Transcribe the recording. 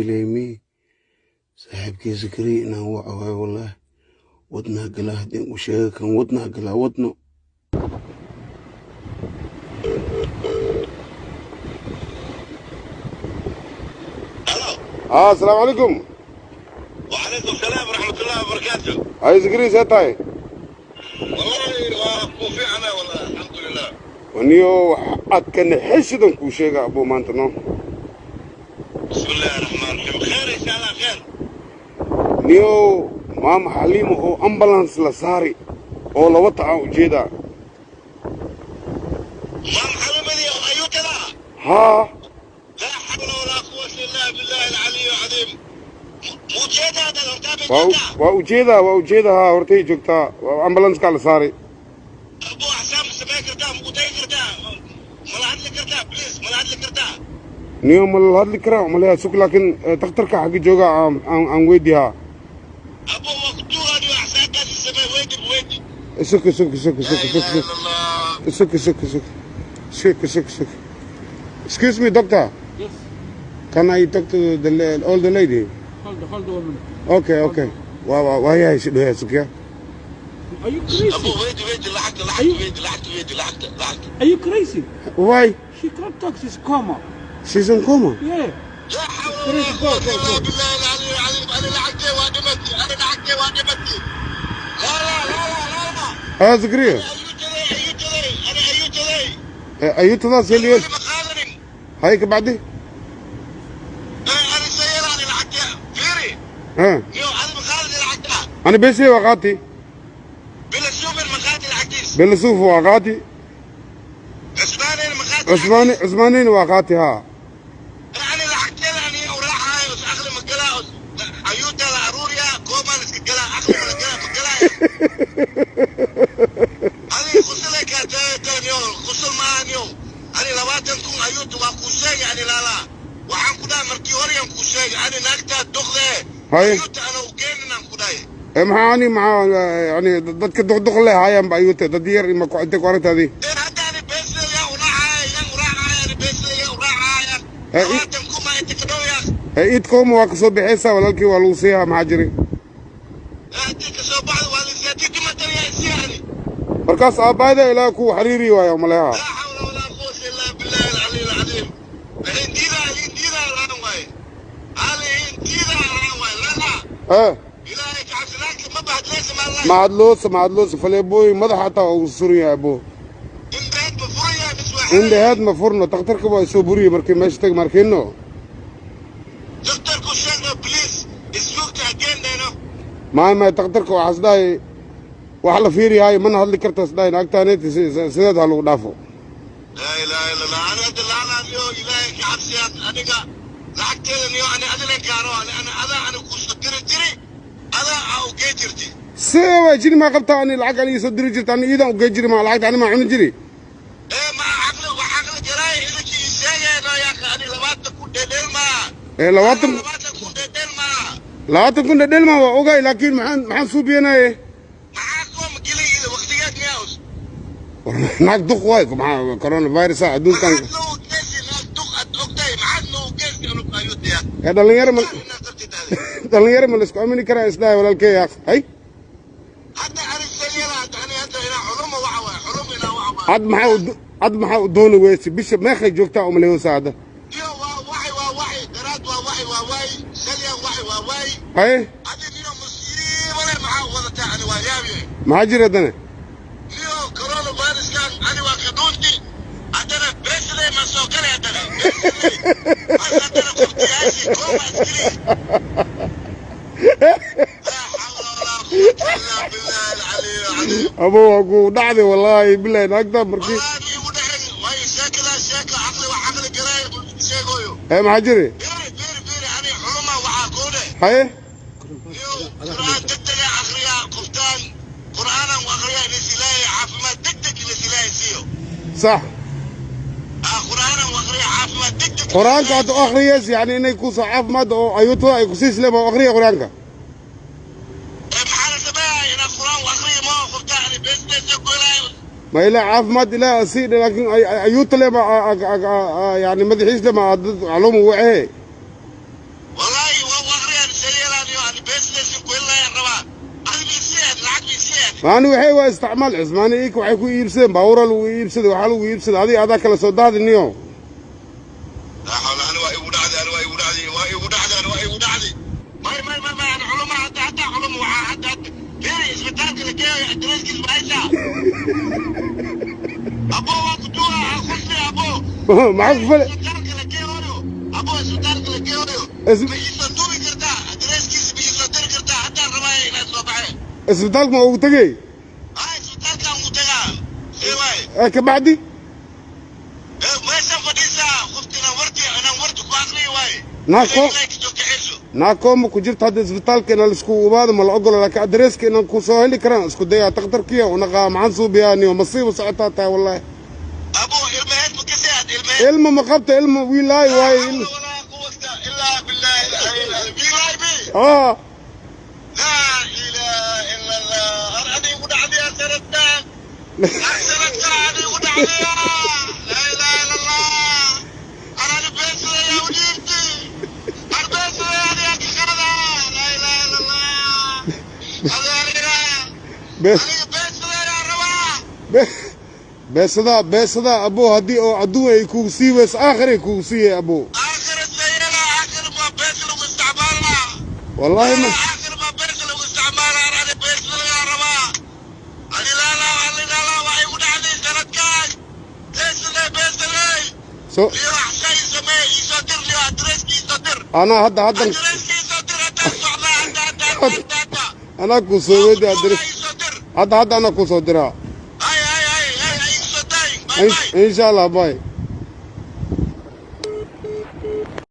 Feelay me. Saaxiibkii Zakariya inaan waco waayo, wallaahi wadnaha galaa haddii u sheega kan wadnaha galaa wadno. Hello. Ah, asalaamu calaykum. وعليكم السلام ورحمة الله وبركاته. Ay, Zakariya, see tahay? والله وفي أنا والله الحمد لله. Waniyo aad ka naxeshidan kuu sheega abuu maanta no. بسم الله الرحمن الرحيم، خير إن شاء الله خير. Niyo maama Xaliimo oo ambulance la saari oo laba tacaan ujeedaa. ما محمد أيوة لا. Haa. لا حول ولا قوة إلا بالله العلي العظيم، موجود هذا الارتاب. Waa waa ujeedaa, waa ujeedaa, haa, hortay joogtaa, waa ambulance-kaa la saari. أبو حسام سمي كرتا مقتاي كرتا ملعد لي كرتا، please ملعد لي كرتا. Niyo ma la hadli karaa umaleyaa sug, laakiin takhtarka xagga jooga aan weydiihaa. أبو وقتو هذه أحسان كاس سمي ويدي ويدي. Sug, sug, sug. لا Sug, sug. إله Sug. إلا الله. Sug, sug, sug, sug, sug, sug. Excuse me, doctor. Yes. Can I talk to the old lady? Hold on a minute. Okay, waa yahay si sugya. Are you crazy? أبو ويدي ويدي لحقت لحقت. أيوه. ويدي لحقت ويدي لحقت لحقت. Are you crazy? Why? She can't talk. She's coma. She's in coma? Yeah. لا حول ولا قوة إلا بالله العلي العظيم، أنا لحقتي وادمتي، أنا لحقتي وادمتي، لا لا لا لا لا لا. Ah, Zakariya. أيوتلي أيوتلي أنا أيوتلي. Ayutadaas yel. أنا مخاضرين. Hay, ka bacdi. أنا سيارة أنا لحقتي فيري. Ha. يو أنا مخاضري لحقتها. Ani bese waa qaati. بلا سوبر مخاضري لحقتيس. Belasuf waa qaati. عثماني مخاضري. Cusmaani, cusmaaniin waa qaati, haa. أنا لحقتي أنا وراح أخلي مقلا أيوتا لأروريا كوما نسكلا أخلي مقلا مقلا هذه خسلك تانيو خسل ما نيو أنا لواتن كون أيوت وكوسي يعني لا لا وحن كنا مركي هوريان كوسي أنا نكتا دخلة. Hay. أيوت أنا وكين أنا كناي. Ee, maxaa ani maxaa yani dadka duqduq leh hayaan ba ayuute dad yar ima ku intay ku aragtaadii. إيه هذا أنا بس يا وراعي يا وراعي أنا بس يا وراعي. إيه. لواتن كون ما أنت كدويا. Ee, iidkooma waa kasoo bixaysaa walaalkii, waa lagu siiyaa, maxaa jiri? أنت كسو بعض والزياتي ما تري يعني. Markaas aabbaayda ilaah ku xariiri waayo umaleha. لا حول ولا قوة إلا بالله العلي العظيم، الهنديرة الهنديرة الآن واي الهنديرة الآن واي لا لا. Ee. إلهي كعبسناك ما بعد لازم الله. Macadloosa, macadloosa, faleebooyin madaxa hataa waa ugu suran yahay abo. إنت بفرية بس واحد. Indhaheed ma furno, takhtarka waa soo buriyey markii meesha tag markiino. دكتور كوشينا please السوق again لأنه Maay, takhtarka waxaas dhahay wax la fiiriyahay mana hadli karta is dhahay naagtaaneet sideed ha lagu dhaafo. لا إله إلا الله، أنا أدل على اليوم إلهي كعبسيات أنا لحقت اليوم أنا أدل كارو أنا أنا أنا أنا كوش تري تري أنا أو جيترتي. See waa jiri maa qabtaa? Ani lacag ani isoo diri jirta, ani iidan ugey jiri maa lacagta ani maa cuni jiri. إيه مع عقل وعقل جراي إلك إيشيء يا أخي أنا لبعت كل ديل ما. Ee, 20. لبعت كل ديل ما. 20,000 dhedhelma waa ogaay, laakiin maxaan suubiyanaye? معاكم قلي وقتيات مياوس. Naag duq waay, maxaa coronavirus ah adduunkan. معاد لو كيسي ناس دق أدوكتاي معاد لو كيسي أنا بأيوت يا. Ee, dhalinyaro ma la isku aamini karaa isdhahay walaalkey yaaq hay. حتى أنا السيارة أنا هذا إلى علوم وعوى علوم إلى وعوى. Cad maxaa u dooni weyse? Bisha meeqay joogtaa umaleysa hadda? يو وحي وحي درات وحي وحي سليا وحي وحي. Hay. هذه اليوم مصيبة مع وضعتها أنا وياي. Maxaa jira haddana? نيو كورونا فيروس كان أنا وكدونتي عندنا بريسلي ما سوكري عندنا بريسلي بس عندنا قفتي كوما اسكري لا حول ولا قوة إلا بالله العلي العظيم. Abo waa ku dhacday, wallaahi bilahi naagta markii. والله يودحني وهي شكلها شكل عقلي وعقلي قرايب شيء. Ee, maxaa jiri? بيري بيري بيري أنا حلمة وعاقولة. Haye. نيو قرآن دقدق أخريا قفتان قرآنا وأخريا نسلاي عافما دقدق نسلاي سيو. Sax. قرآنا وأخريا عافما دقدق. Qur-aanka aad u akhriyaysa yani inay kusoo caafimaad oo ayuutada ay kusiis leh baa u akhriya qur-aanka. maxaa la sameeyaa inaa quraan akhriya ma qofta ani business ku ilaahay. Ma ilaa caafimaad ilaa sii, laakiin ayuuta leh ma yani madaxiis leh ma dad culuum wacehe. والله. Maani waxay waa isticmaal Cismaani ika waxay ku iibsadeen baabuura lagu iibsaday, waxaa lagu iibsaday adiga adaa kala soo daadiniyo. Laa xawla, ani waa igu dhacday, ani waa igu dhacday, waa igu dhacday, ani waa igu dhacday. May, may, may, may, ani culuma hadda, hadda culuma waxaa hadda hadda fiiri isbitaalka la geeyo, adreeskiis ma haysaa? Abo, waa ku duwa khusri, abo. Maxaa ku fale? Isbitaalka la geeyo, abo, isbitaalka la geeyo. Ma iisoo duubi kartaa adreeskiisa? Ma iisoo diri kartaa? Haddaan rabaya inaad soo baxee. Isbitaalka ma ugu tegey? Ah, isbitaalkaan ugu tagaa, see waay? Ee kabacdi? Meeshaan fadhiisaa qofta inaan warti, inaan warti ku aqriyo waaye. Naako. Ilaahay kasoo kaxayso. Naakooma ku jirta hadda isbitaalka inaan laisku imaado ma la ogola, laakiin adreeska inaan ku soo heli karaan isku dayaa. Takhtarkiya unaqaa maxaan suubiyaa niyo, masiibo socotaa tahay wallahi. Abo, ilmaheed ma kasead ilmaheed? Ilma ma qabta, ilma wiilaay waaye. لا حول ولا قوة إلا بالله العلي العظيم. wiilaay bi. Aa. لا إله إلا الله، أنا يقول عدي سندان سندان، أنا يقول عدي، لا إله إلا الله، أنا بس يا وليدي، أنا بس يا كخذا، لا إله إلا الله، هذا Bes. أنا بس يا ربا. Beesadaa, beesadaa, abo, haddii oo adduun ay kugu sii weyso, aakhiray kugu siiyey, abo. آخر السيرة، آخر ما بس لو استعمالها. Wallaahi ma آخر ما بس لو استعمالها، أنا بس يا ربا، أنا لا لا أنا لا لا وحي يقول علي سندكاي بس لي بس لي. So لي راح شيء سمي يصدر لي أدريسكي يصدر. Anaa hadda haddan أدريسكي يصدر، حتى الصعبة حتى حتى حتى حتى. Anaa kuu soo weydii adres. يصدر. Hadda hadda anaa kuu soo diraa. هاي هاي هاي هاي هاي يصدر، bye bye. Insha Allah, bye.